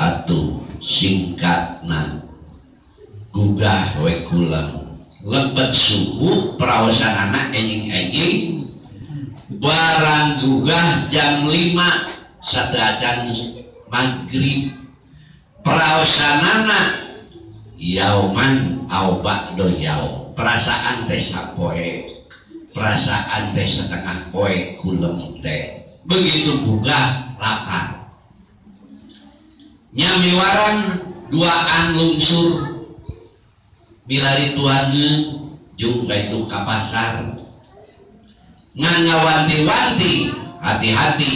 Atuh singkatna gugah we kulem lebet subuh praosanana enjing-enjing barang gugah jam 5 sateuacan maghrib praosanana yauman au ba'do yaum perasaan teh sapoe perasaan teh setengah poe kulem teh begitu gugah lapar nyami warang duaan lungsur milari tuangeun jung ka itu ka pasar ngan ngawanti-wanti hati-hati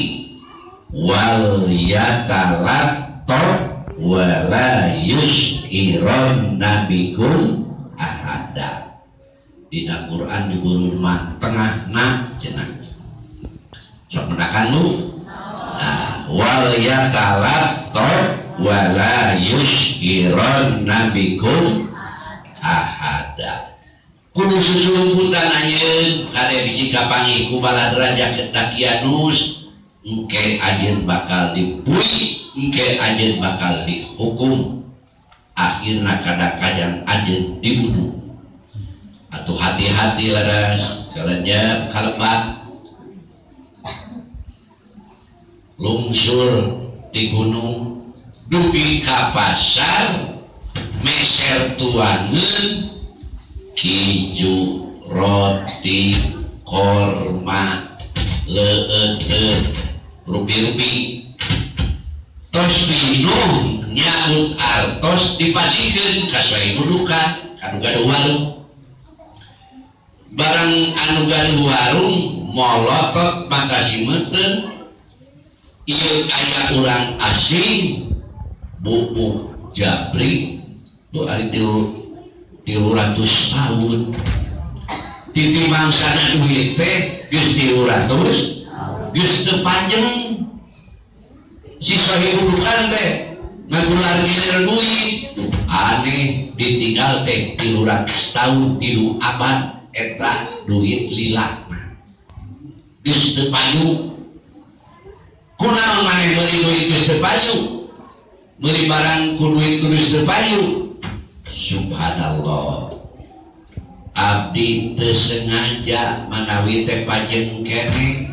wal yatalatto wala yus'iron nabikum ahada. Dina Quran diburun mah tengahna cenah sok mendakan lu nah, wal yatalatto wala yus'iron nabikum ahada. Kudu susulumputan anjeun kade bisi kapanggih ku balad raja Dakianus engke anjeun bakal dibui engke anjeun bakal dihukum akhirna kadang-kadang anjeun dibunuh. Atuh hati-hati leres kelenjep kalebat lungsur di gunung dugi ka pasar meser tuangeun kiju roti korma leueut rupi-rupi tos minum nyaut artos dipasikeun ka dudukan kanu gaduh warung barang anu gaduh warung molotot mata simeuteuh ieu aya urang asing buuk jabri tuh ari 300 tahun titi mangsana duit teh geus 300 geus teu panjang si sohibudukan teh ngagular gilir duit aneh ditinggal teh 300 tahun 3 abad eta duit lila geus teu payu. Kunaon maneh meuli duit geus teu payu meuli barang ku duit geus teu payu. Subhanallah abdi teu sengaja manawi teh pajeng keneh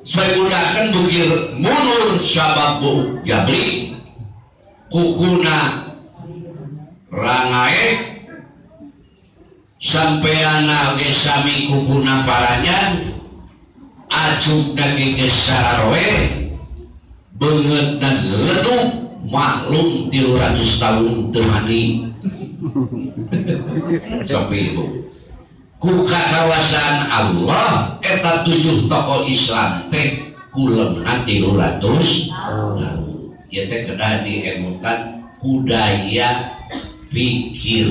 saeudakeun bukir munur sabab buuk jabri kukuna rangae sampeana ge sami kukuna paranyan acuk daging geus sararoe beungeut dan letuk maklum 300 tahun teu mandi. Sok ibu ku kakawasan Allah eta 7 tokoh Islam teh kulemna 300 tahun ieu teh kedah diemutan kudaya pikir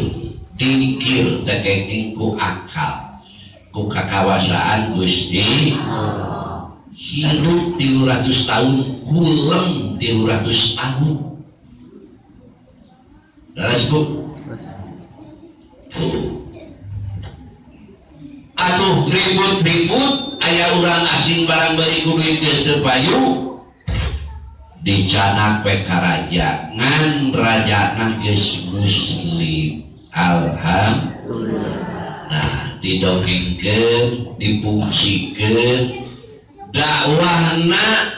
dikir teh kenging ku akal ku kakawasaan Gusti hirup 300 tahun kulem 300 tahun. Leres bu? Atuh ribut-ribut aya urang asing barang beli ku duit geus teu payu dicanak we ka raja ngan rajana geus muslim. Alhamdulillah. Nah didongengkeun dipungsikeun dakwahna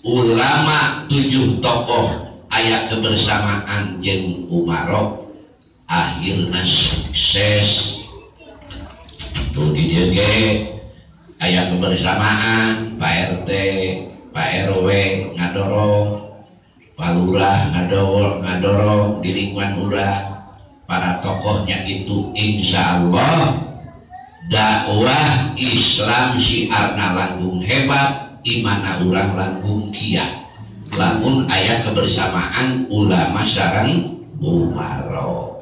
ulama 7 tokoh aya kebersamaan jeung umarok akhirna sukses. Tuh di dieu ge aya kebersamaan Pak RT, Pak RW ngadorong, Pak Lurah ngadorong di lingkungan urang para tokohnya itu insya Allah dakwah Islam syiarna langkung hebat imana urang langkung kiat lamun aya kebersamaan ulama sareng umaro.